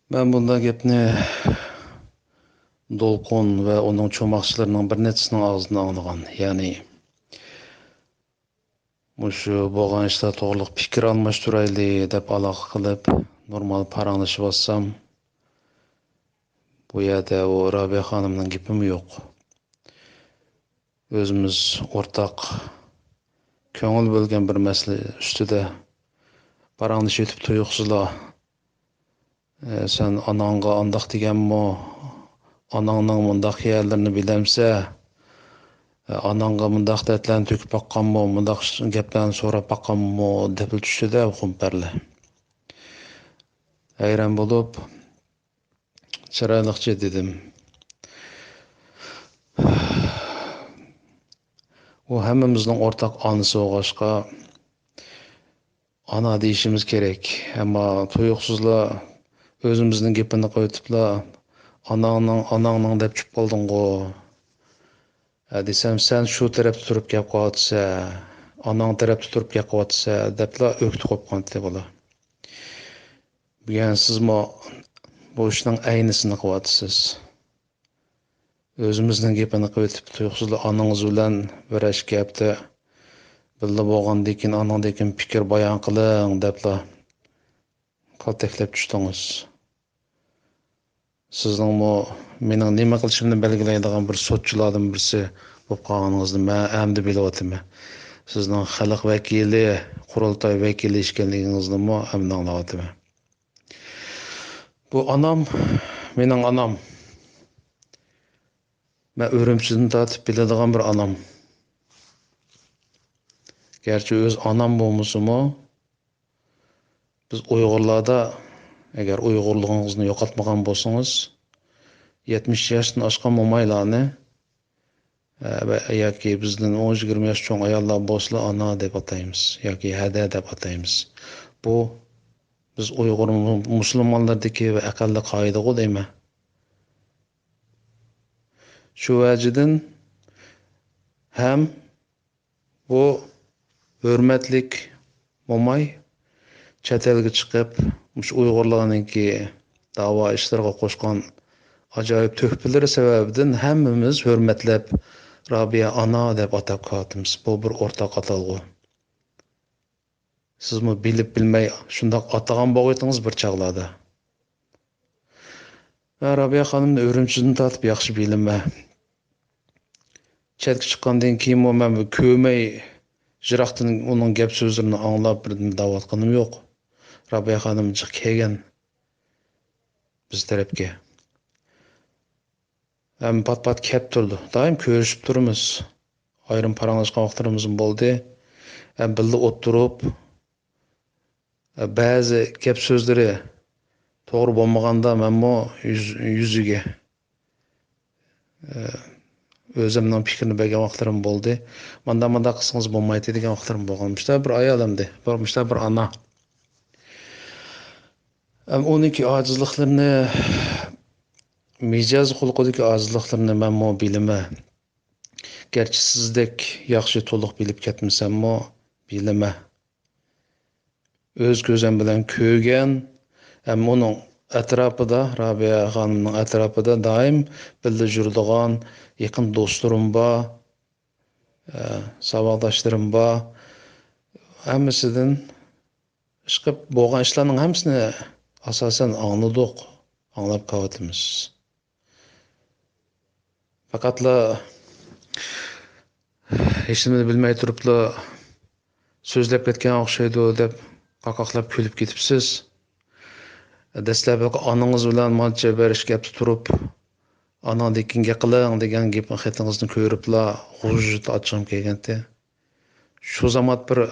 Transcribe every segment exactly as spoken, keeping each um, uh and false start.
مەن بۇنداق گەپنى دولقۇن ۋە ئۇنىڭ چوماقچىلىرىنىڭ بىر نەچچىسىنىڭ ئاغزىدىن ئاڭلىغان. يەنى، مۇشۇ بولغان ئىشلار توغرىلىق پىكىر ئالماشتۇرايلى دەپ ئالاقە قىلىپ، نورمال پاراڭلىشىۋاتسام، بۇ يەردە ئۇ رابىيە خانىمنىڭ گېپىمۇ يوق. ئۆزىمىز ئورتاق كۆڭۈل بۆلگەن بىر مەسىلە ئۈستىدە پاراڭلىشىۋېتىپ تۇيۇقسىزلا، ئە، سەن ئاناڭغا ئانداق دېگەنمۇ، ئاناڭنىڭ مۇنداق يەرلىرىنى بىلەمسە، ئە، ئاناڭغا مۇنداق دەردلەرنى تۆكۈپ باققانمۇ، مۇنداق گەپلەرنى سوراپ باققانمۇ دەپلا چۈشتى-دە، خۇمپەرلە. ھەيران بولۇپ، چىرايلىقچە دېدىم. ئۇ ھەممىمىزنىڭ ئورتاق ئانىسى بولغاچقا، ئانا دېيىشىمىز كېرەك. ئەمما تۇيۇقسىزلا ئۆزىمىزنىڭ گېپىنى قىلىۋېتىپلا، «ئاناڭنىڭ، ئاناڭنىڭ» دەپ چۈشۈپ قالدىڭغۇ. ھە دېسەم، «سەن شۇ تەرەپتە تۇرۇپ گەپ قىلىۋاتىسەن، ئاناڭ تەرەپتە تۇرۇپ گەپ قىلىۋاتىسەن» دەپلا ئۆكتە قويۇپ قالدى بالا. بۈگۈن سىزمۇ بۇ ئىشنىڭ ئەينىسىنى قىلىۋاتىسىز. ئۆزىمىزنىڭ گېپىنى قىلىۋېتىپ، تۇيۇقسىزلا ئانىڭىز بىلەن بىر ئىككى ھەپتە بىللە بولغاندىن كېيىن، ئانىڭدىن كېيىن پىكىر بايان قىلىڭ دەپلا كالتەكلەپ چۈشتىڭىز. سىزنىڭمۇ مېنىڭ نېمە قىلىشىمنى بەلگىلەيدىغان بىر سوتچىلاردىن بىرسى بولۇپ قالغىنىڭىزنى مەن ئەمدى بىلىۋاتىمەن. سىزنىڭ خەلق ۋەكىلى، قۇرۇلتاي ۋەكىلى ئىكەنلىكىڭىزنىمۇ ئەمدى ئاڭلاۋاتىمەن. بۇ ئانام، مېنىڭ ئانام. مەن ئۈرۈمچىدىن تارتىپ بىلىدىغان بىر ئانام. گەرچە ئۆز ئانام بولمىسىمۇ، بىز ئۇيغۇرلاردا، ئەگەر ئۇيغۇرلۇقىڭىزنى يوقاتمىغان بولسىڭىز، يەتمىش ياشتىن ئاشقان مومايلارنى، ئە، ۋە ياكى بىزدىن ئون، يىگىرمە ياش چوڭ ئاياللار بولسىلا ئانا دەپ ئاتايمىز ياكى ھەدە دەپ ئاتايمىز. بۇ بىز ئۇيغۇر مۇ-، مۇسۇلمانلىرىدىكى بىر ئەقەللىي قائىدىغۇ دەيمەن. شۇ ۋەجىدىن ھەم بۇ ھۆرمەتلىك موماي چەت ئەلگە چىقىپ، مۇشۇ ئۇيغۇرلارنىڭكى داۋا ئىشلىرىغا قوشقان ئاجايىپ تۆھپىلىرى سەۋەبىدىن ھەممىمىز ھۆرمەتلەپ، رابىيە ئانا دەپ ئاتاپ كېلىۋاتىمىز. بۇ بىر ئورتاق ئاتالغۇ. سىزمۇ بىلىپ بىلمەي شۇنداق ئاتىغان بولغىيتىڭىز بىر چاغلاردا. مەن رابىيە خانىمنى ئۈرۈمچىدىن تارتىپ ياخشى بىلىمەن. چەتكە چىققاندىن كېيىنمۇ مەن بۇ كۆرمەي، يىراقتىن ئۇنىڭ گەپ سۆزلىرىنى ئاڭلاپ بىردىن دەۋاتقىنىم يوق. رابىيە خانىم جىق كەلگەن بىز تەرەپكە. ھەم پات-پات كەپ تۇرىدۇ. دائىم كۆرۈشۈپ تۇرىمىز. ئايرىم پاراڭلاشقان ۋاقىتلىرىمىزمۇ بولدى. ھەم بىللە ئولتۇرۇپ، بەزى گەپ سۆزلىرى توغرا بولمىغاندا مەنمۇ يۈز-، يۈزىگە، ئۆزۈمنىڭ پىكرىنى بەرگەن ۋاقىتلىرىم بولدى. مانداق، مانداق قىلسىڭىز بولمايتتى دېگەن ۋاقىتلىرىم بولغان. مۇشۇنداق بىر ئايال ئەمدى، بۇ مۇشۇنداق بىر ئانا. ھەم ئۇنىڭكى ئاجىزلىقلىرىنى، مىجەز خۇلقىدىكى ئاجىزلىقلىرىنى مەنمۇ بىلىمەن. گەرچە سىزدەك ياخشى تولۇق بىلىپ كەتمىسەممۇ، بىلىمەن. ئۆز كۆزۈم بىلەن كۆرگەن، ھەم ئۇنىڭ ئەتراپىدا، رابىيە خانىمنىڭ ئەتراپىدا دائىم بىللە يۈرىدىغان يېقىن دوستلىرىم بار، ئە، ساۋاقداشلىرىم بار. ھەممىسىدىن ئىشقىلىپ بولغان ئىشلارنىڭ ھەممىسىنى ئاساسەن ئاڭلىدۇق، ئاڭلاپ كېلىۋاتىمىز. پەقەتلا ھېچنېمىنى بىلمەي تۇرۇپلا سۆزلەپ كەتكەن ئوخشايدۇ دەپ قاقاقلاپ كۈلۈپ كېتىپسىز. دەسلەپكى ئانىڭىز بىلەن مانچە بېرىش گەپتە تۇرۇپ، ئاناڭدىن كېيىن گەپ قىلىڭ دېگەن گېپىڭ خېتىڭىزنى كۆرۈپلا غۇژژىت ئاچچىقىم كەلگەنتى. شۇ زامات بىر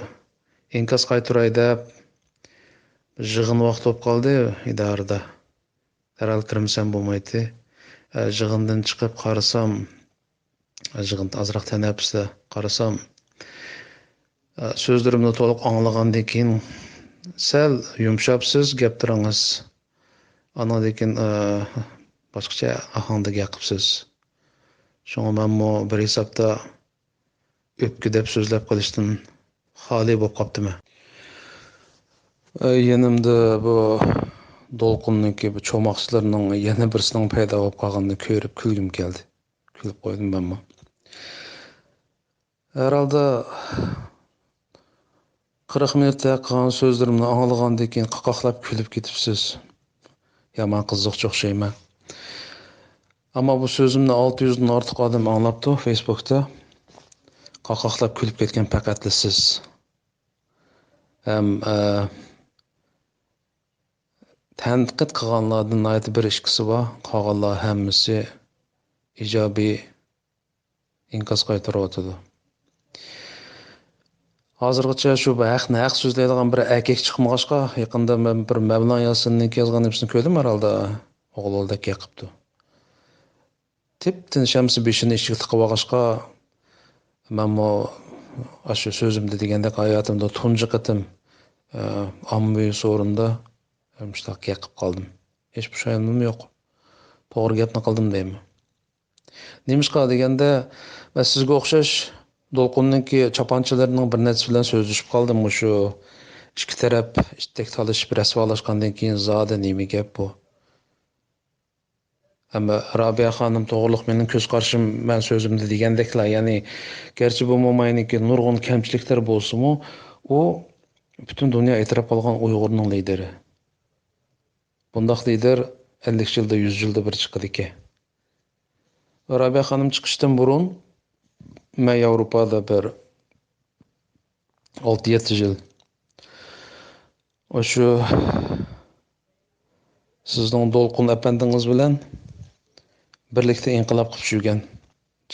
ئىنكاس قايتۇراي دەپ، يىغىن ۋاقتى بولۇپ قالدى ئىدارىدە. دەرھال كىرمىسەم بولمايتتى. ئە، يىغىندىن چىقىپ قارىسام، يىغىندا ئازراق تەنەپپۇستە قارىسام، ئە، سۆزلىرىمنى تولۇق ئاڭلىغاندىن كېيىن سەل يۇمشاپسىز گەپلىرىڭىز. ئانىڭدىن كېيىن، ئە، باشقىچە ئاھاڭدا گەپ قىپسىز. شۇڭا مەنمۇ بىر ھېسابتا ئۆپكە دەپ سۆزلەپ قېلىشتىن خالىي بولۇپ قاپتىمەن. ئە، يېنىمدا بۇ دولقۇننىڭكى بۇ چوماقچىلىرىنىڭ يەنە بىرسىنىڭ پەيدا بولۇپ قالغىنىنى كۆرۈپ كۈلگۈم كەلدى. كۈلۈپ قويدۇم مەنمۇ. ھەرھالدا قىرىق مىنۇتتەك قىلغان سۆزلىرىمنى ئاڭلىغاندىن كېيىن قاقاقلاپ كۈلۈپ كېتىپسىز. يامان قىزىقچى ئوخشايمەن. ئەمما بۇ سۆزۈمنى ئالتە يۈزدىن ئارتۇق ئادەم ئاڭلاپتۇ فېيسبۇكتا. قاقاقلاپ كۈلۈپ كەتكەن پەقەتلا سىز. ھەم، ئە، تەنقىد قىلغانلاردىن ناھايىتى بىر ئىككىسى بار. قالغانلار ھەممىسى ئىجابىي ئىنكاس قايتۇرۇۋاتىدۇ. ھازىرغىچە شۇ بىر ھەقنى ھەق سۆزلەيدىغان بىر ئەركەك چىقمىغاچقا، يېقىندا مەن بىر مەۋلان ياسىننىڭ يازغان نېمىسىنى كۆردۈم ھەرھالدا. ئوغۇل ئوغۇلدەك يېقىپتۇ. تىپتىن شەمسە بېشىنى ئىچىگە تىقىۋالغاچقا، مەنمۇ ئاشۇ سۆزۈمدە دېگەندەك ھاياتىمدا تۇنجى قېتىم، ئە، ئاممىۋى سورۇندا مۇشۇنداق يېقىپ قالدىم. ھېچ پۇشايمىنىم يوق. توغرا گەپنى قىلدىم دەيمەن. نېمىشقا دېگەندە، مەن سىزگە ئوخشاش دولقۇننىڭكى چاپانچىلىرىنىڭ بىر نەچچىسى بىلەن سۆزلىشىپ قالدىم. مۇشۇ ئىككى تەرەپ ئىتتەك تالىشىپ رەسۋالاشقاندىن كېيىن زادى نېمە گەپ بۇ؟ ئەمما رابىيە خانىم توغرۇلۇق مېنىڭ كۆز قارىشىم، مەن سۆزۈمدە دېگەندەكلا، يەنى گەرچە بۇ موماينىڭكى نۇرغۇن كەمچىلىكلىرى بولسىمۇ، ئۇ پۈتۈن دۇنيا ئېتىراپ قىلغان ئۇيغۇرنىڭ لىدىرى. بۇنداق لىدىر ئەللىك يىلدا، يۈز يىلدا بىر چىقىدىكەن. رابىيە خانىم چىقىشتىن بۇرۇن مەن ياۋروپادا بىر ئالتە يەتتە يىل ئاشۇ سىزنىڭ دولقۇن ئەپەندىڭىز بىلەن بىرلىكتە ئىنقىلاب قىلىپ يۈرگەن.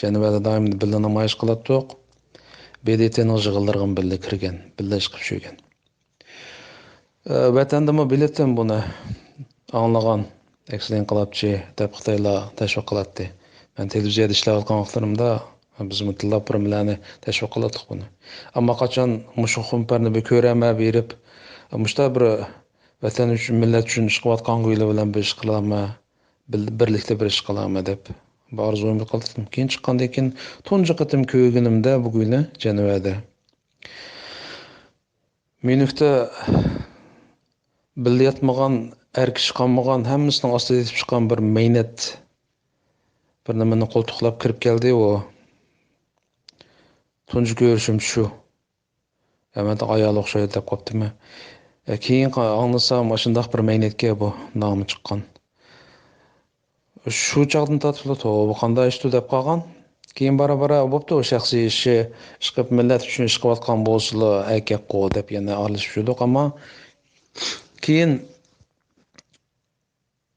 جەنۋەدە دائىم بىللە نامايىش قىلاتتۇق. ب د ت نىڭ يىغىنلىرىغىمۇ بىللە كىرگەن، بىللە چىقىپ يۈرگەن. ئە، ۋەتەندىمۇ بىلەتتىم بۇنى ئاڭلىغان، ئەكسىل ئىنقىلابچى دەپ خىتايلار تەشۋىق قىلاتتى. مەن تېلېۋىزىيەدە ئىشلەۋاتقان ۋاقىتلىرىمدا بىزمۇ تىللاپ بىر مىللەتنى تەشۋىق قىلاتتۇق بۇنى. ئەمما قاچان مۇشۇ خۇمپەرنى بىر كۆرەرمەن بېرىپ، مۇشتا بىر ۋەتەن ئۈچۈن، مىللەت ئۈچۈن ئىش قىلىۋاتقان گۇيلار بىلەن بىر ئىش قىلارمەن، بىر-، بىرلىكتە بىر ئىش قىلارمەن دەپ بىر ئارزۇيۇمنى قىلاتتىم. كېيىن چىققاندىن كېيىن تۇنجى قېتىم كۆرگىنىمدە بۇ گۇينى جەنۋەدە. ميۇنختا بىللە ياتمىغان، ئەر كىشى قالمىغان، ھەممىسىنىڭ ئاستىدا يېتىپ چىققان بىر مەينەت بىر نېمىنى قولتۇقلاپ كىرىپ كەلدى ئۇ. تۇنجى كۆرۈشۈم شۇ. ھەممىدە ئايال ئوخشايدۇ دەپ قاپتىمەن. ئە، كېيىن قا-، ئاڭلىسام، ئاشۇنداق بىر مەينەتكە بۇ نامى چىققان. شۇ چاغدىن تارتىپلا، توۋا، بۇ قانداق ئىشتۇ دەپ قالغان. كېيىن بارا-بارا بوپتۇ، ئۇ شەخسىي ئىشى، ئىشقىلىپ مىللەت ئۈچۈن ئىش قىلىۋاتقان بولسىلا ئەركەكقۇ دەپ يەنە ئارىلىشىپ يۈردۇق. ئەمما كېيىن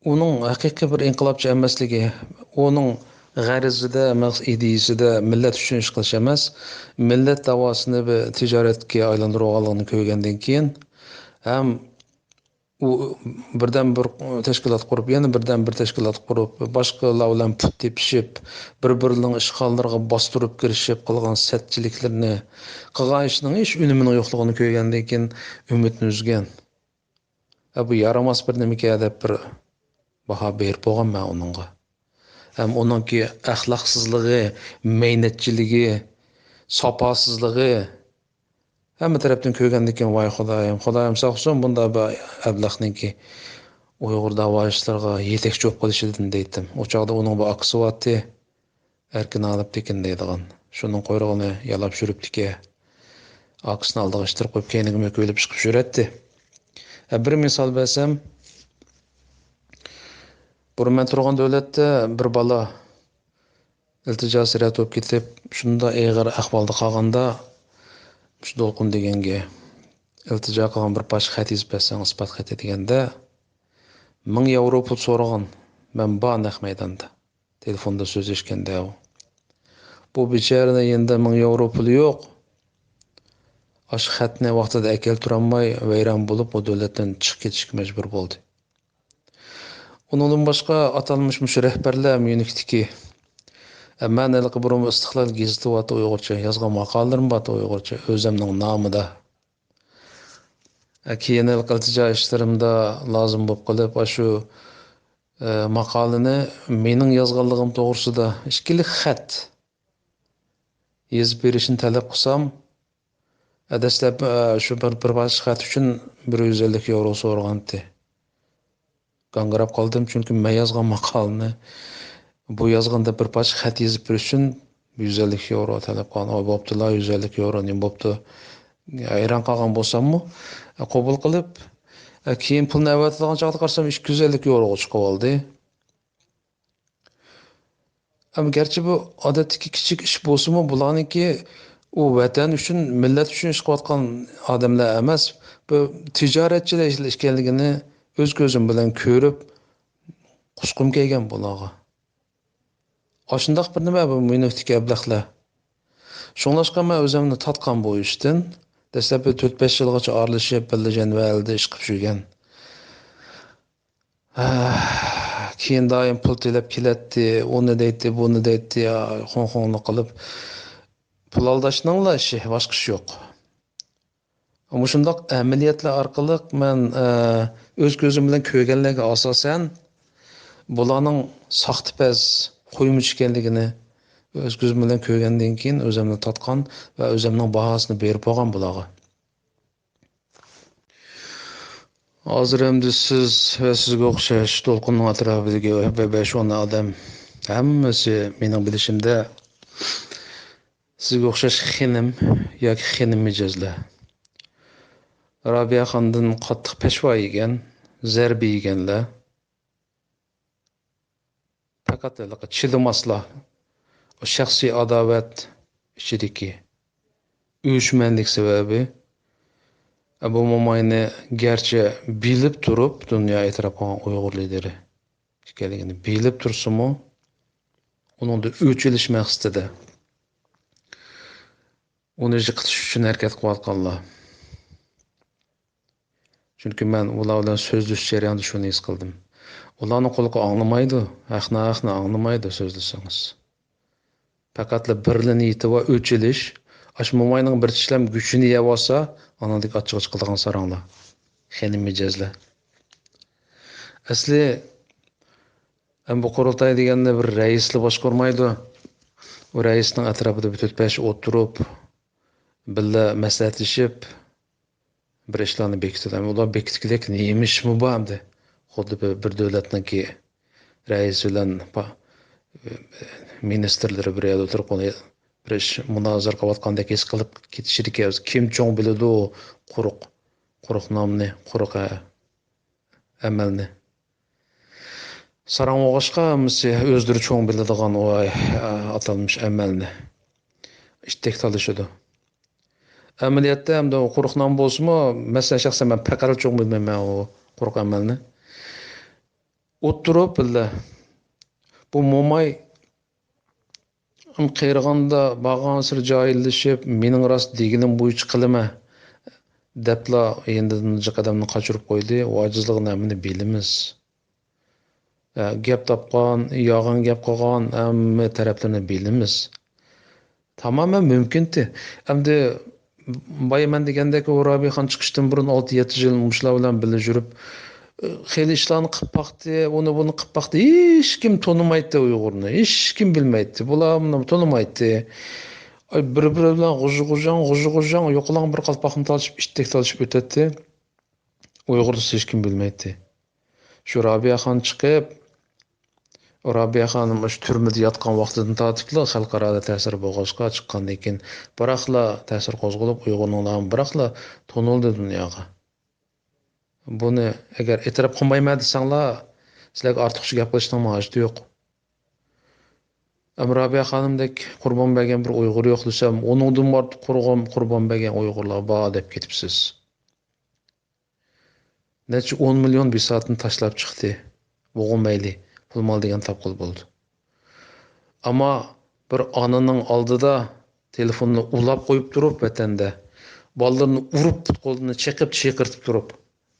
ئۇنىڭ ھەقىقىي بىر ئىنقىلابچى ئەمەسلىكى، ئۇنىڭ غەرىزىدە، مەقس-، ئىدىيىسىدە مىللەت ئۈچۈن ئىش قىلىش ئەمەس، مىللەت داۋاسىنى بىر تىجارەتكە ئايلاندۇرۇۋالغانلىقىنى كۆرگەندىن كېيىن ھەم ئۇ بىردەم بىر تەشكىلات قۇرۇپ، يەنە بىردەم بىر تەشكىلات قۇرۇپ، باشقىلار بىلەن پۇت تېپىشىپ، بىر-بىرىنىڭ ئىشخانىلىرىغا باستۇرۇپ كىرىشىپ قىلغان سەتچىلىكلىرىنى، قىلغان ئىشىنىڭ ھېچ ئۈنۈمىنىڭ يوقلۇقىنى كۆرگەندىن كېيىن ئۈمىدنى ئۈزگەن. ئە، بۇ يارىماس بىر نېمىكەن دەپ بىر باھا بېرىپ بولغان مەن ئۇنىڭغا. ھەم ئۇنىڭكى ئەخلاقسىزلىقى، مەينەتچىلىكى، ساپاسىزلىقى، ھەممە تەرەپتىن كۆرگەندىن كېيىن، ۋاي خۇدايىم، خۇدايىم ساقلىسۇن، بۇنداق بىر ئەبلەخنىڭكى ئۇيغۇر داۋاچىلىرىغا يېتەكچى بولۇپ قېلىشىدىن دەيتتىم. ئۇ چاغدا ئۇنىڭ بىر ئاكىسى بارتتى، ئەركىن ئالىپ تېكىن دەيدىغان. شۇنىڭ قۇيرۇقىنى يالاپ يۈرۈپتىكەن. ئاكىسىنى ئالدىغا ئىتتىرىپ قويۇپ، كەينىگە مۆكۈۋېلىپ چىقىپ يۈرەتتى. ھە، بىر مىسال بەرسەم، بۇرۇن مەن تۇرغان دۆلەتتە بىر بالا ئىلتىجاسى رەت بولۇپ كېتىپ، شۇنداق ئېغىر ئەھۋالدا قالغاندا، مۇشۇ دولقۇن دېگەنگە ئىلتىجا قىلغان بىر پارچە خەت يېزىپ بەرسەڭ، ئىسپات خېتى دېگەندە، مىڭ ياۋرو پۇل سورىغان. مەن بار نەق مەيداندا. تېلېفوندا سۆزلەشكەندە ئۇ. بۇ بىچارىنىڭ يېنىدا مىڭ ياۋرو پۇلى يوق. ئاشۇ خەتنى ۋاقتىدا ئەكەلتۈرەلمەي، ۋەيران بولۇپ، ئۇ دۆلەتتىن چىقىپ كېتىشكە مەجبۇر بولدى. ئۇنىڭدىن باشقا ئاتالمىش مۇشۇ رەھبەرلەر ميۇنختىكى، ئە، مەن ھېلىقى بۇرۇنقى ئىستىقلال گېزىتى بارتى ئۇيغۇرچە، يازغان ماقالىلىرىم بارتى ئۇيغۇرچە، ئۆزۈمنىڭ نامىدا. ئە، كېيىن ھېلىقى ئىلتىجا ئىشلىرىمدا لازىم بولۇپ قېلىپ، ئاشۇ، ئە، ماقالىنى مېنىڭ يازغانلىقىم توغرىسىدا ئىككىلىك خەت يېزىپ بېرىشنى تەلەپ قىلسام، ئە، دەسلەپ، ئە، شۇ بىر، بىر پارچە خەت ئۈچۈن بىر يۈز ئەللىك ياۋرو سورىغانتى. گاڭگىراپ قالدىم، چۈنكى مەن يازغان ماقالىنى بۇ يازغاندا بىر پارچە خەت يېزىپ بېرىش ئۈچۈن يۈز ئەللىك ياۋرو تەلەپ قىلغان. ئوي، بوپتۇلا، يۈز ئەللىك ياۋرو نېمە بوپتۇ؟ ھەيران قالغان بولساممۇ، قوبۇل قىلىپ، كېيىن پۇلنى ئەۋەتىدىغان چاغدا قارىسام، ئىككى يۈز ئەللىك ياۋروغا چىقىۋالدى. ئەمما گەرچە بۇ ئادەتتىكى كىچىك ئىش بولسىمۇ، بۇلارنىڭكى ئۇ ۋەتەن ئۈچۈن، مىللەت ئۈچۈن ئىش قىلىۋاتقان ئادەملەر ئەمەس، بۇ تىجارەتچىلەر ئىكەنلىكىنى ئۆز كۆزۈم بىلەن كۆرۈپ، قۇسقۇم كەلگەن بۇلارغا. ئاشۇنداق بىر نېمە بۇ مۇنىفىدىكى ئەبلەخلەر. شۇڭلاشقا مەن ئۆزۈمنى تارتقان بۇ ئىشتىن. دەسلەپكى تۆت-بەش يىلغىچە ئارىلىشىپ، بىللە جەنۋەلىدە ئىش قىلىپ يۈرگەن. كېيىن دائىم پۇل تىلەپ كېلەتتى، ئۇنى دەيتتى، بۇنى دەيتتى، خوڭ-خوڭلۇق قىلىپ، پۇل ئالداشنىڭلا ئىشى، باشقا ئىش يوق. مۇشۇنداق ئەمەلىيەتلەر ئارقىلىق مەن، ئە، ئۆز كۆزۈم بىلەن كۆرگەنلەرگە ئاساسەن، بۇلارنىڭ ساختىپەز، قويمىچى ئىكەنلىكىنى ئۆز كۆزۈم بىلەن كۆرگەندىن كېيىن ئۆزۈمنى تارتقان ۋە ئۆزۈمنىڭ باھاسىنى بېرىپ بولغان بۇلارغا. ھازىر ئەمدى سىز ۋە سىزگە ئوخشاش دولقۇننىڭ ئەتراپىدىكى بەش-ئون ئادەم، ھەممىسى مېنىڭ بىلىشىمدە سىزگە ئوخشاش خېنىم ياكى خېنىم مىجەزلەر. رابىيە خاندىن قاتتىق پەشۋا يېگەن، زەربە يېگەنلەر. پەقەت ھېلىقى چىدىماسلار، شەخسىي ئاداۋەت ئىچىدىكى ئۆچمەنلىك سەۋەبى، بۇ موماينى گەرچە بىلىپ تۇرۇپ دۇنيا ئېتىراپ قىلغان ئۇيغۇر لىدېرى ئىكەنلىكىنى بىلىپ تۇرسىمۇ، ئۇنىڭدىن ئۆچ ئېلىش مەقسىتىدە ئۇنى يىقىتىش ئۈچۈن ھەرىكەت قىلىۋاتقانلار. چۈنكى مەن ئۇلار بىلەن سۆزلىشىش جەريانىدا شۇنى ھېس قىلدىم. ئۇلارنىڭ قۇلىقى ئاڭلىمايدۇ، ھەقنى، ھەقنى ئاڭلىمايدۇ سۆزلىسىڭىز. پەقەتلا بىرلا نىيىتى بار، ئۆچ ئېلىش. ئاشۇ موماينىڭ بىر چىشلەم گۈچىنى يەۋالسا، ئانىڭدىكى ئاچچىقى چىقىدىغان ساراڭلار. خېنىم مىجەزلەر. ئەسلى، ئەم، بۇ قۇرۇلتاي دېگەننى بىر رەئىسلا باشقۇرمايدۇ. ئۇ رەئىسنىڭ ئەتراپىدا بىر تۆت-بەش ئولتۇرۇپ، بىللە مەسلىھەتلىشىپ، بىر ئىشلارنى بېكىتىدۇ. ئەمما ئۇلار بېكىتكۈدەك نېمە ئىشمۇ بار ئەمدى؟ خۇددى بىر، بىر دۆلەتنىڭكى رەئىسى بىلەن پا-، مىنىستىرلىرى بىر يەردە ئولتۇرۇپ، ئۇنى بىر ئىش مۇنازىرە قىلىۋاتقاندەك ھېس قىلىپ كېتىشىدىكەن. كىم چوڭ بىلىدۇ قۇرۇق، قۇرۇق نامنى، قۇرۇق ئە-، ئەمەلنى. ساراڭ بولغاچقا، ھەممىسى ئۆزلىرى چوڭ بىلىدىغان ئۇ، ئە، ئاتالمىش ئەمەلنى ئىتتەك تالىشىدۇ. ئەمەلىيەتتە ئەمدى ئۇ قۇرۇق نام بولسىمۇ، مەسىلەن، شەخسەن مەن پەقەتلا چوڭ بىلمەيمەن ئۇ قۇرۇق ئەمەلنى. ئولتۇرۇپ بىللە، بۇ موماي قېرىغاندا بارغانسېرى جاھىللىشىپ، مېنىڭ راست دېگىنىم بويىچە قىلىمەن دەپلا يېنىدىن جىق ئادەمنى قاچۇرۇپ قويدى. ئۇ ئاجىزلىقىنى ھەممىنى بىلىمىز. ئە، گەپ تاپقان، يالغان گەپ قىلغان ھەممە تەرەپلىرىنى بىلىمىز. تامامەن مۇمكىنتى. ئەمدى بايا مەن دېگەندەك، ئۇ رابىيەخان چىقىشتىن بۇرۇن ئالتە-يەتتە يىل مۇشۇلار بىلەن بىللە يۈرۈپ، خېلى ئىشلارنى قىلىپ باقتى، ئۇنى بۇنى قىلىپ باقتى. ھېچكىم تونۇمايتتى ئۇيغۇرنى، ھېچكىم بىلمەيتتى. بۇلار مۇنى تونۇمايتتى. ئاي، بىر-بىرى بىلەن غۇژ-غۇژاڭ، غۇژ-غۇژاڭ، يوقىلاڭ بىر قالپاقنى تالىشىپ، ئىتتەك تالىشىپ ئۆتەتتى. ئۇيغۇر دېسە ھېچكىم بىلمەيتتى. شۇ رابىيەخان چىقىپ، رابىيە خانىم ئاشۇ تۈرمىدە ياتقان ۋاقتىدىن تارتىپلا خەلقئارادا تەسىرى بولغاچقا، چىققاندىن كېيىن بىراقلا تەسىر قوزغىلىپ، ئۇيغۇرنىڭ نامى بىراقلا تونۇلدى دۇنياغا. بۇنى ئەگەر ئېتىراپ قىلمايمەن دېسەڭلار، سىلەرگە ئارتۇقچە گەپ قىلىشنىڭ ھاجىتى يوق. ئەمما رابىيە خانىمدەك قۇربان بەرگەن بىر ئۇيغۇر يوق دېسەم، ئۇنىڭدىنمۇ ئارتۇق قۇربان، قۇربان بەرگەن ئۇيغۇرلار بار دەپ كېتىپسىز. نەچچە ئون مىليون بىساتىنى تاشلاپ چىقتى. بولغان مەيلى، پۇل مال دېگەن تاپقىلى بولىدۇ. ئەمما بىر ئانىنىڭ ئالدىدا تېلېفوننى ئۇلاپ قويۇپ تۇرۇپ، ۋەتەندە بالىلىرىنى ئۇرۇپ، پۇت-قولىنى چېقىپ، چىقىرتىپ تۇرۇپ،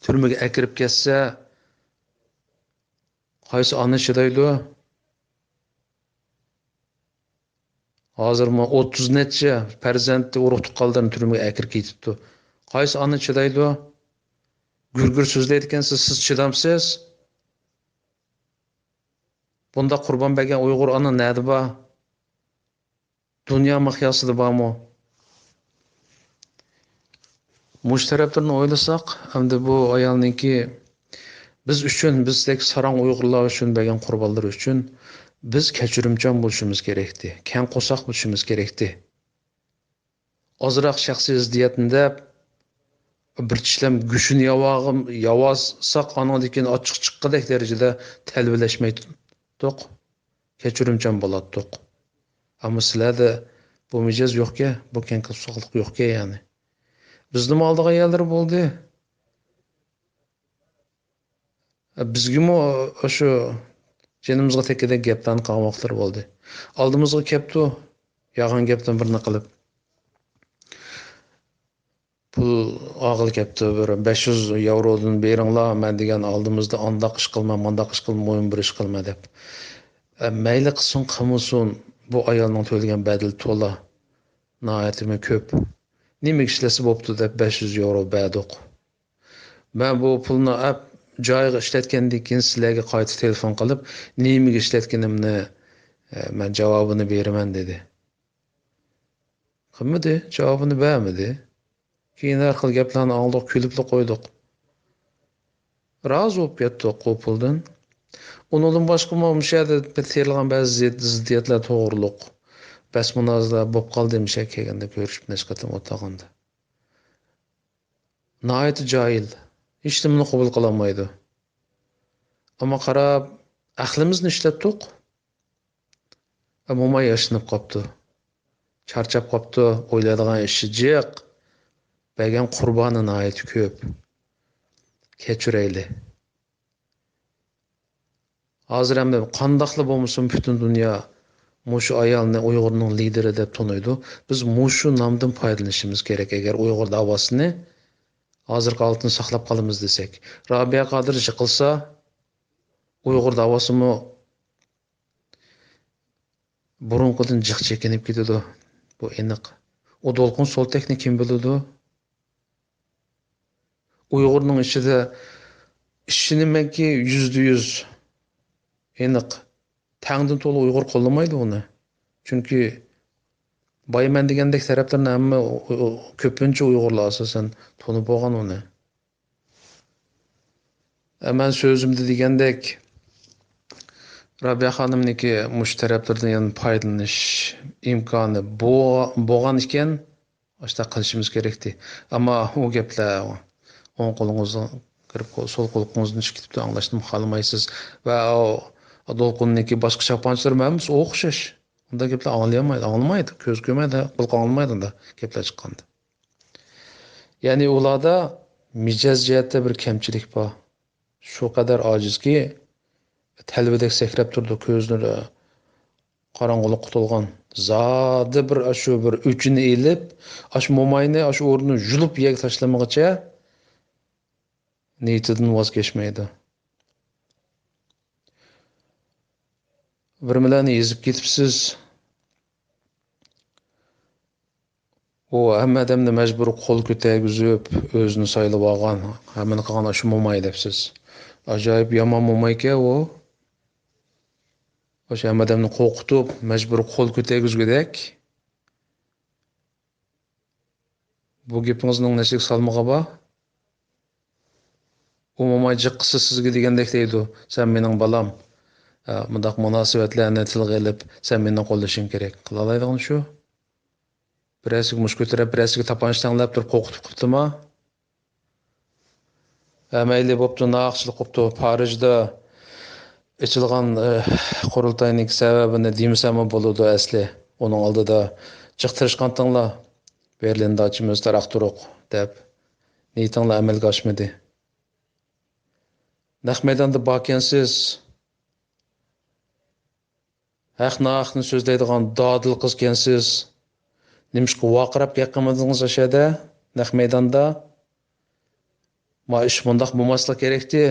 تۈرمىگە ئەكىرىپ كەتسە، قايسى ئانا چىدايدۇ؟ ھازىرمۇ ئوتتۇز نەچچە پەرزەنتى، ئۇرۇق-تۇغقانلىرىنى تۈرمىگە ئەكىرىپ كېتىپتۇ. قايسى ئانا چىدايدۇ؟ گۈر-گۈر سۆزلەيدىكەنسىز، سىز چىدامسىز؟ بۇنداق قۇربان بەرگەن ئۇيغۇر ئانا نەدە بار؟ دۇنيا مىقياسىدا بارمۇ؟ مۇشۇ تەرەپلىرىنى ئويلىساق، ئەمدى بۇ ئايالنىڭكى بىز ئۈچۈن، بىزدەك ساراڭ ئۇيغۇرلار ئۈچۈن بەرگەن قۇربانلىرى ئۈچۈن بىز كەچۈرۈمچان بولۇشىمىز كېرەكتى، كەڭ قورساق بولۇشىمىز كېرەكتى. ئازراق شەخسىي زىددىيەتنى دەپ، بىر چىشلەم گۆشىنى ياۋاغىم-، ياۋالساق، ئانىڭدىن كېيىن ئاچچىق چىققۇدەك دەرىجىدە تەلۋىلەشمەيتتۇق. كەچۈرۈمچان بولاتتۇق. ئەمما سىلەردە بۇ مىجەز يوقكەن، بۇ كەڭ قورساقلىق يوقكەن يەنى. بىزنىمۇ ئالدىغان يەرلىرى بولدى. بىزگىمۇ ئاشۇ جېنىمىزغا تەگكۈدەك گەپلەرنى قىلغان ۋاقىتلىرى بولدى. ئالدىمىزغا كەپتۇ، يالغان گەپتىن بىرنى قىلىپ. پۇل ئالغىلى كەپتۇ، بىر بەش يۈز ياۋرودىن بېرىڭلار، مەن دېگەن ئالدىمىزدا ئانداق ئىش قىلما، مانداق ئىش قىلما، مۇھىم بىر ئىش قىلما دەپ. ئە، مەيلى قىلسۇن، قىلمىسۇن، بۇ ئايالنىڭ تۆلىگەن بەدىلى تولا، ناھايىتىمۇ كۆپ. نېمىگە ئىشلەتسە بوپتۇ دەپ بەش يۈز ياۋرو بەردۇق. مەن بۇ پۇلنى ئەپ جايىغا ئىشلەتكەندىن كېيىن سىلەرگە قايتا تېلېفون قىلىپ، نېمىگە ئىشلەتكىنىمنى، ئە، مەن جاۋابىنى بېرىمەن دېدى. قىلمىدى، جاۋابىنى بەرمىدى. كېيىن ھەر خىل گەپلەرنى ئاڭلىدۇق، كۈلۈپلا قويدۇق. رازى بولۇپ كەتتۇق ئۇ پۇلدىن. ئۇنىڭدىن باشقىمۇ مۇشۇ يەردە بىر تېرىلغان بەزى زىت-، زىددىيەتلەر توغرۇلۇق بەس-مۇنازىرە بولۇپ قالدى، مۇشۇ يەرگە كەلگەندە كۆرۈشۈپ نەشقەتەن ئولتۇرغاندا. ناھايىتى جاھىل، ھېچنېمىنى قوبۇل قىلالمايدۇ. ئەمما قاراپ، ئەقلىمىزنى ئىشلەتتۇق. موماي ياشىنىپ قاپتۇ. چارچاپ قاپتۇ، ئويلايدىغان ئىشى جىق. بەرگەن قۇربانى ناھايىتى كۆپ. كەچۈرەيلى. ھازىر ئەمدى قانداقلا بولمىسۇن، پۈتۈن دۇنيا مۇشۇ ئايالنى ئۇيغۇرنىڭ لىدىرى دەپ تونۇيدۇ. بىز مۇشۇ نامدىن پايدىلىنىشىمىز كېرەك، ئەگەر ئۇيغۇر داۋاسىنى ھازىرقى ھالىتىنى ساقلاپ قالىمىز دېسەك. رابىيە قادىر يىقىلسا، ئۇيغۇر داۋاسىمۇ بۇرۇنقىدىن جىق چېكىنىپ كېتىدۇ. بۇ ئېنىق. ئۇ دولقۇن سولتەكنى كىم بىلىدۇ؟ ئۇيغۇرنىڭ ئىچىدە ئىشىنىمەنكى، يۈزدە يۈز ئېنىق، تەڭدىن تولا ئۇيغۇر قوللىمايدۇ ئۇنى. چۈنكى بايمەن دېگەندەك تەرەپلىرىنى ھەممە، ئۇ-، ئۇ-، كۆپىنچە ئۇيغۇرلار ئاساسەن تونۇپ بولغان ئۇنى. ئە، مەن سۆزۈمدە دېگەندەك، رابىيە خانىمنىڭكى مۇشۇ تەرەپلىرىدىن يەنە پايدىلىنىش ئىمكانى بو-، بولغان ئىكەن، ئاشۇنداق قىلىشىمىز كېرەكتى. ئەمما ئۇ گەپلەر ئوڭ قولىڭىزدىن كىرىپ، سول قۇلىقىڭىزدىن چىقىپ كېتىپتۇ، ئاڭلاشنىمۇ خالىمايسىز. ۋە ئۇ دولقۇننىڭكى باشقا چاپانچىلىرىمۇ ھەممىسى ئوخشاش. ئۇنداق گەپلەر ئاڭلىيالمايدۇ، ئاڭلىمايدۇ. كۆز كۆرمەيدۇ، قۇلىقى ئاڭلىمايدۇ ئۇنداق گەپلەر چىققاندا. يەنى ئۇلاردا مىجەز جەھەتتە بىر كەمچىلىك بار. شۇ قەدەر ئاجىزكى، تەلۋىدەك سەكرەپ تۇرىدۇ، كۆزلىرى قاراڭغۇلۇققا تولغان. زادى بىر ئاشۇ بىر ئۆچىنى ئېلىپ، ئاشۇ موماينى ئاشۇ ئورنىدىن يۇلۇپ يەرگە تاشلىمىغىچە نىيىتىدىن ۋاز كەچمەيدۇ. بىرمىلەرنى يېزىپ كېتىپسىز. ئۇ ھەممە ئادەمنى مەجبۇر قول كۆتەرگۈزۈپ، ئۆزىنى سايلىۋالغان، ھەممىنى قىلغان ئاشۇ موماي دەپسىز. ئاجايىپ يامان مومايكەن ئۇ. ئاشۇ ھەممە ئادەمنى قورقۇتۇپ، مەجبۇر قول كۆتەرگۈزگۈدەك. بۇ گېپىڭىزنىڭ نەچچىلىك سالمىقى بار؟ ئۇ موماي جىققىسى سىزگە دېگەندەك دەيدۇ، سەن مېنىڭ بالام، ئە، مۇنداق مۇناسىۋەتلەرنى تىلغا ئېلىپ، سەن مېنى قوللىشىڭ كېرەك. قىلالايدىغىنى شۇ. بىرەرسىگە مۇشت كۆتۈرۈپ، بىرەرسىگە تاپانچا تەڭلەپ تۇرۇپ قورقۇتۇپ قىپتىما؟ ھە، مەيلى، بوپتۇ، ناھەقچىلىك قىپتۇ. پارىژدا ئېچىلغان، ئە، قۇرۇلتاينىڭ سەۋەبىنى دېمىسەممۇ بولىدۇ ئەسلى. ئۇنىڭ ئالدىدا جىق تىرىشقانتىڭلار. بېرلىندا ئىچىمىز تاراق-تۇرۇق دەپ نىيىتىڭلار ئەمەلگە ئاشمىدى. نەق مەيداندا باركەنسىز. ھەق-ناھەقنى سۆزلەيدىغان دادىل قىزكەنسىز. نېمىشقا ۋارقىراپ گەپ قىلمىدىڭىز ئاشەدە، نەق مەيداندا؟ ما ئىش مۇنداق بولماسلىق كېرەكتى.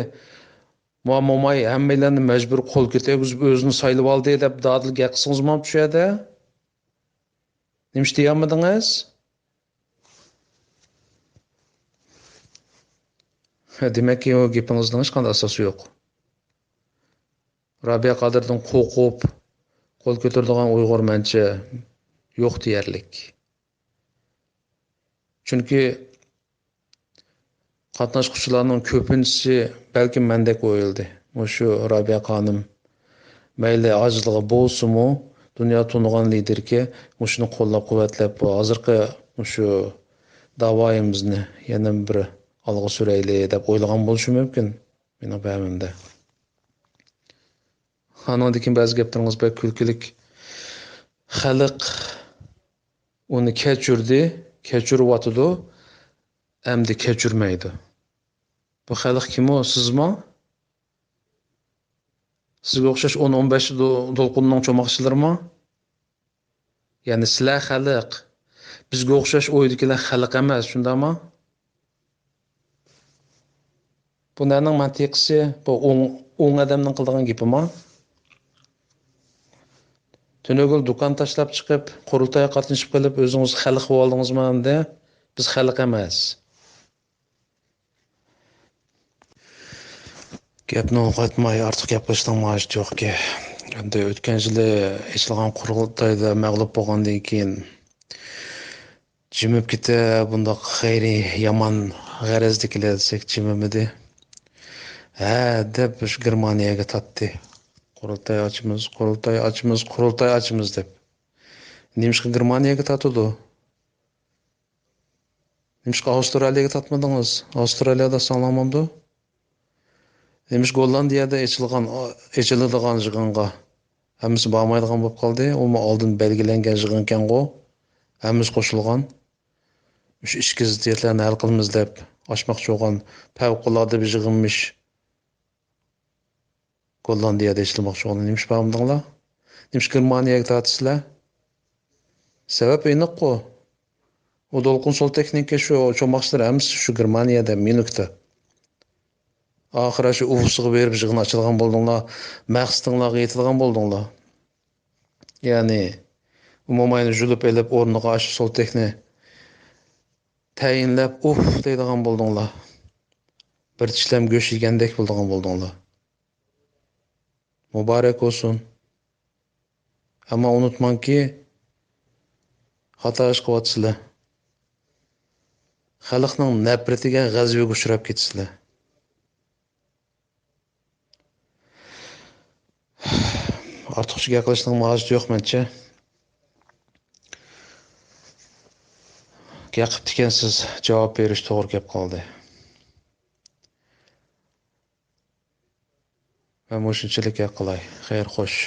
ما موماي ھەممەيلەننى مەجبۇر قول كۆتەرگۈزۈپ ئۆزىنى سايلىۋالدى دەپ دادىل گەپ قىلسىڭىز بولمامتۇ شۇ يەردە؟ نېمىش دېيەلمىدىڭىز؟ ھە، دېمەككى، ئۇ گېپىڭىزنىڭ ھېچقانداق ئاساسى يوق. رابىيە قادىردىن قورقۇپ قول كۆتۈرىدىغان ئۇيغۇر مەنچە يوق دېيەرلىك. چۈنكى قاتناشقۇچىلارنىڭ كۆپىنچىسى بەلكىم مەندەك ئويلىدى. مۇشۇ رابىيە خانىم مەيلى ئاجىزلىقى بولسىمۇ، دۇنيا تونۇغان لىدېركەن، مۇشۇنى قوللاپ-قۇۋۋەتلەپ، بۇ ھازىرقى مۇشۇ داۋايىمىزنى يەنە بىر ئالغا سۈرەيلى دەپ ئويلىغان بولۇشى مۇمكىن، مېنىڭ پەھمىمدە. ئانىڭدىن كېيىن بەزى گەپلىرىڭىز بەك كۈلكىلىك. خەلق ئۇنى كەچۈردى، كەچۈرۈۋاتىدۇ، ئەمدى كەچۈرمەيدۇ. بۇ خەلق كىمۇ؟ سىزمۇ؟ سىزگە ئوخشاش ئون، ئون بەش دو-، دولقۇننىڭ چوماقچىلىرىمۇ؟ يەنى سىلەر خەلق. بىزگە ئوخشاش ئويدىكىلەر خەلق ئەمەس، شۇنداقمۇ؟ بۇ نەنىڭ مەنتىقىسى؟ بۇ ئوڭ، ئوڭ ئادەمنىڭ قىلىدىغان گېپىما؟ تۈنۈگۈن دۇكان تاشلاپ چىقىپ، قۇرۇلتايغا قاتنىشىپ قېلىپ، ئۆزىڭىز خەلق بولۇۋالدىڭىزمۇ ئەمدى؟ بىز خەلق ئەمەس. گەپنى ئۇزارتماي، ئارتۇق گەپ قىلىشنىڭ ھاجىتى يوقكى. ئەمدى ئۆتكەن يىلى ئېچىلغان قۇرۇلتايدا مەغلۇپ بولغاندىن كېيىن، جىمىپ كېتە، بۇنداق غەيرىي يامان غەرەزدىكىلەر دېسەك جىمىمىدى. ھە دەپ، شۇ گېرمانىيەگە تارتتى. قۇرۇلتاي ئاچىمىز، قۇرۇلتاي ئاچىمىز، قۇرۇلتاي ئاچىمىز دەپ. نېمىشقا گېرمانىيەگە تارتىدۇ؟ نېمىشقا ئاۋسترالىيەگە تارتمىدىڭىز؟ ئاۋسترالىيەدە ساقلانمامدۇ؟ نېمىشقا گوللاندىيەدە ئېچىلغان، ئېچىلىدىغان يىغىنغا ھەممىسى بارمايدىغان بولۇپ قالدى؟ ئۇمۇ ئالدىن بەلگىلەنگەن يىغىنكەنغۇ، ھەممىسى قوشۇلغان. مۇشۇ ئىچكى زىددىيەتلەرنى ھەل قىلىمىز دەپ ئاچماقچى بولغان پەۋقۇلئاددە بىر يىغىنمىش. گوللاندىيەدە ئىشلىمەكچى بولغان نېمىش بارمىدىڭلار؟ نېمىش گېرمانىيەگە تارتىسىلەر؟ سەۋەب ئېنىققۇ. ئۇ دولقۇن سولتېخنىكى شۇ چوماقچىلار ھەممىسى شۇ گېرمانىيەدە، ميۇنختا. ئاخىرى شۇ ئۇفۇسىغا بېرىپ يىغىن ئاچىدىغان بولدۇڭلار، مەقسىتىڭلارغا يېتىدىغان بولدۇڭلار. يەنى، موماينى يۇلۇپ ئېلىپ ئورنىغا ئاشۇ سولتېخنى تەيىنلەپ، ئۇف دەيدىغان بولدۇڭلار. بىر چىشلەم گۆش يېگەندەك بولىدىغان بولدۇڭلار. مۇبارەك بولسۇن. ئەمما ئۇنتۇماڭكى، خاتا ئىش قىلىۋاتىسىلەر. خەلقنىڭ نەپرىتىگە، غەزىپىگە ئۇچراپ كېتىسىلەر. ئارتۇقچە گەپ قىلىشنىڭ ھاجىتى يوق مەنچە. گەپ قىپتىكەنسىز، جاۋاب بېرىش توغرا كەپ قالدى. مەن مۇشۇنچىلىك گەپ قىلاي. خەير، خوش.